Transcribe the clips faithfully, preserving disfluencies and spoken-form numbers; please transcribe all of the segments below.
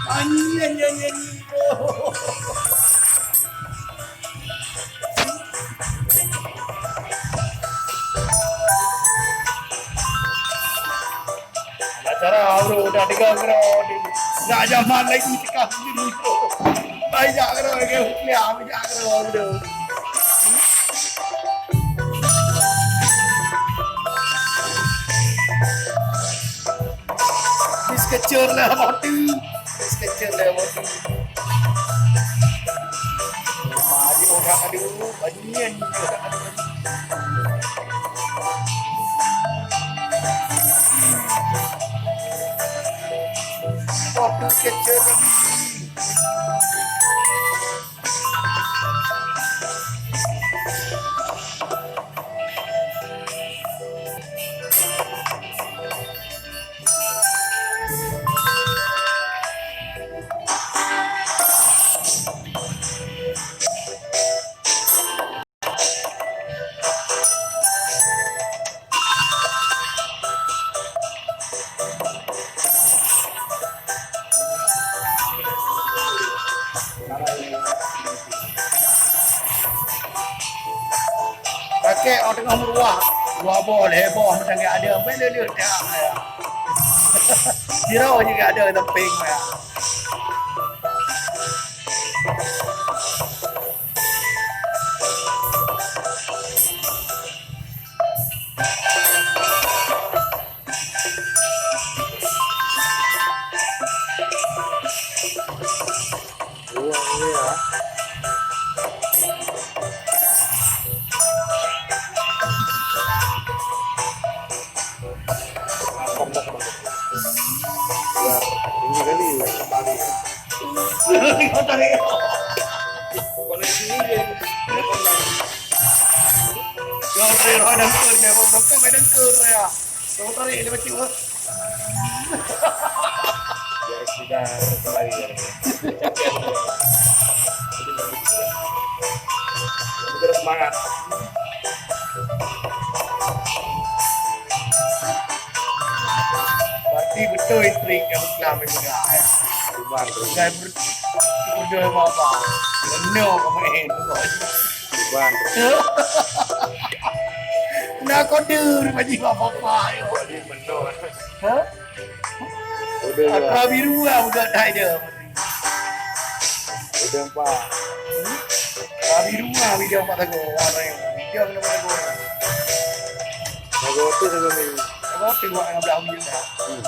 Anjing, anjing, anjing. Acara bro, udah tiga kilo. Nak zaman lagi cekah dulu. Banyak kilo lagi, ya, banyak kilo bro. Bis kecil lah, mati. Bis kecil lah, mati. Mari orang ada, banyak ni orang ada. Waktu kecil lagi. Pakai orang tengah meruah. Dua boh, lhèe boh, macam gak ada. Boleh leuh tak, ya. Sira juga ada samping, ya. Ruang dia. Biar tinggi kali, biar kembali. Kau tarik. Kau tarik roh dangkut, ya. Kau buka main dangkut, ya. Tunggu tarik dia baca. Biar sudah kembali, ya. Terus semangat. Berarti betul istri kamu selama juga, ya. Cuman terus. Dan ber-, berdua apa? Benar kamu, eh. Cuman terus. Nah, kode rumah jiwa bapak, ya. Jadi benar. Ha? Udah, ya. Atra biru lah, udah tak ada. Udah empat. Atra biru lah, bidang empat tago. Wah, tanya. Bidang nama tago. Tago tu tago ni. Tago tu buat dengan belah bidang dah. Hmm.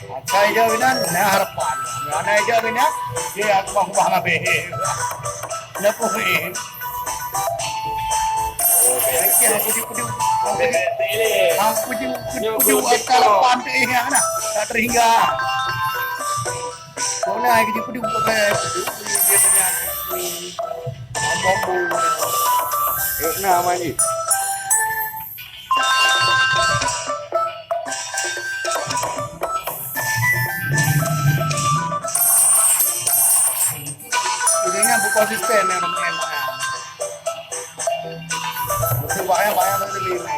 Pakai dia bina, nah harapan. Mana dia bina, dia aku bang-bang habis. Kenapa, eh? Lagi yang pujuk-pujuk. Yang pujuk. Yang pujuk, pujuk, pujuk akal pan tu, eh, yang mana? Tak terhingga. Kau nak lagi pujuk, pujuk, pujuk, dia tanya. Abang pun. Eh, nah, Mak Ji. Ini kan bukan sistem yang main. Mesti banyak-banyak nak beli ni.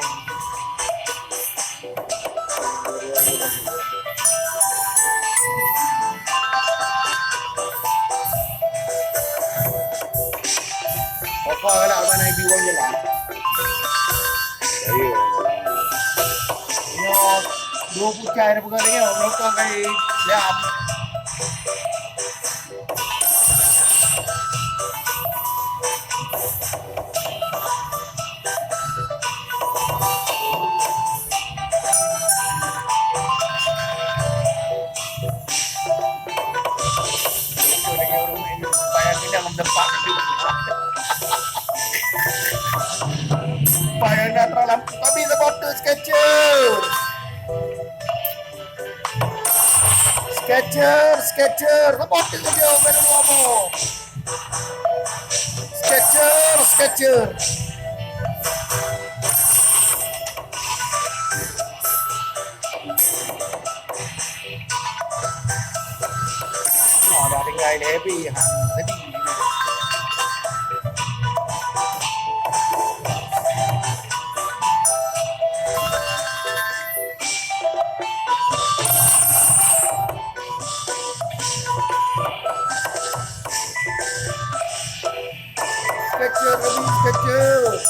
Apa nak abang nak ibu orang je lah. Ayo. Nyoe dua pucai ada pegang dia, merokok kai jam. Bayar kita mendepak. Payah na terang lampu kami, saboh teuk Skechers. Skechers, Skechers, saboh teuk Skechers, main dua boh. Skechers, Skechers. Oh, dah tinggal ini happy. Ha, sedih. Skechers, Robi, Skechers.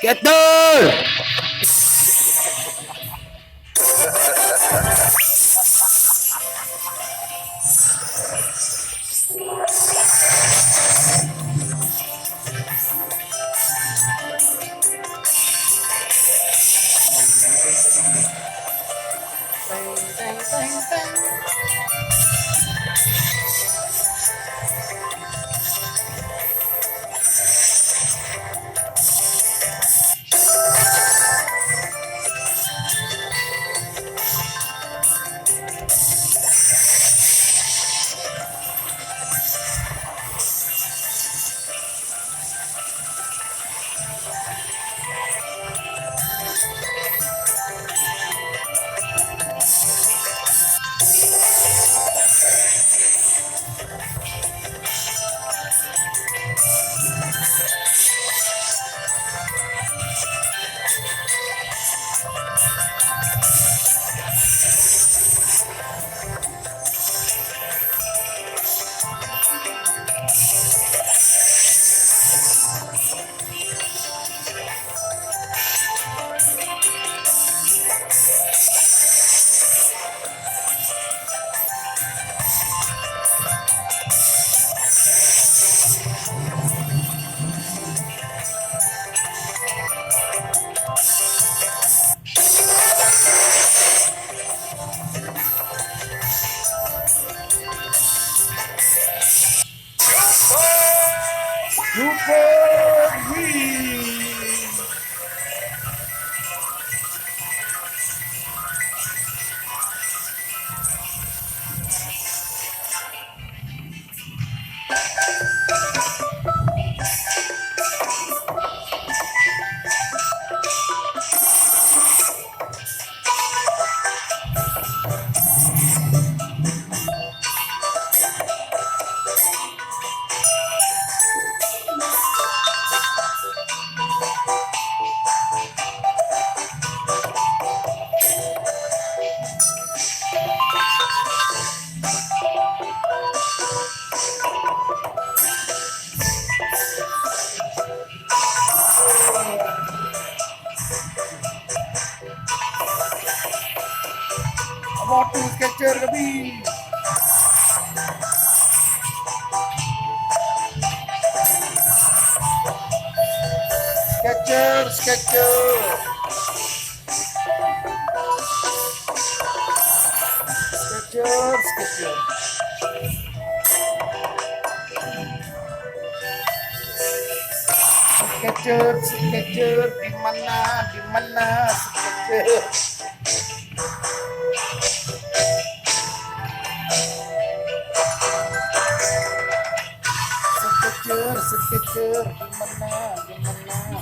Betul. Super Win. Abah tu Skechers kami. Skechers, Skechers. Skechers, Skechers. Skechers, Skechers, di mana, di mana Skechers? Scatter, di mana, di mana?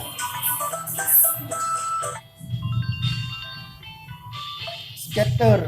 Scatter.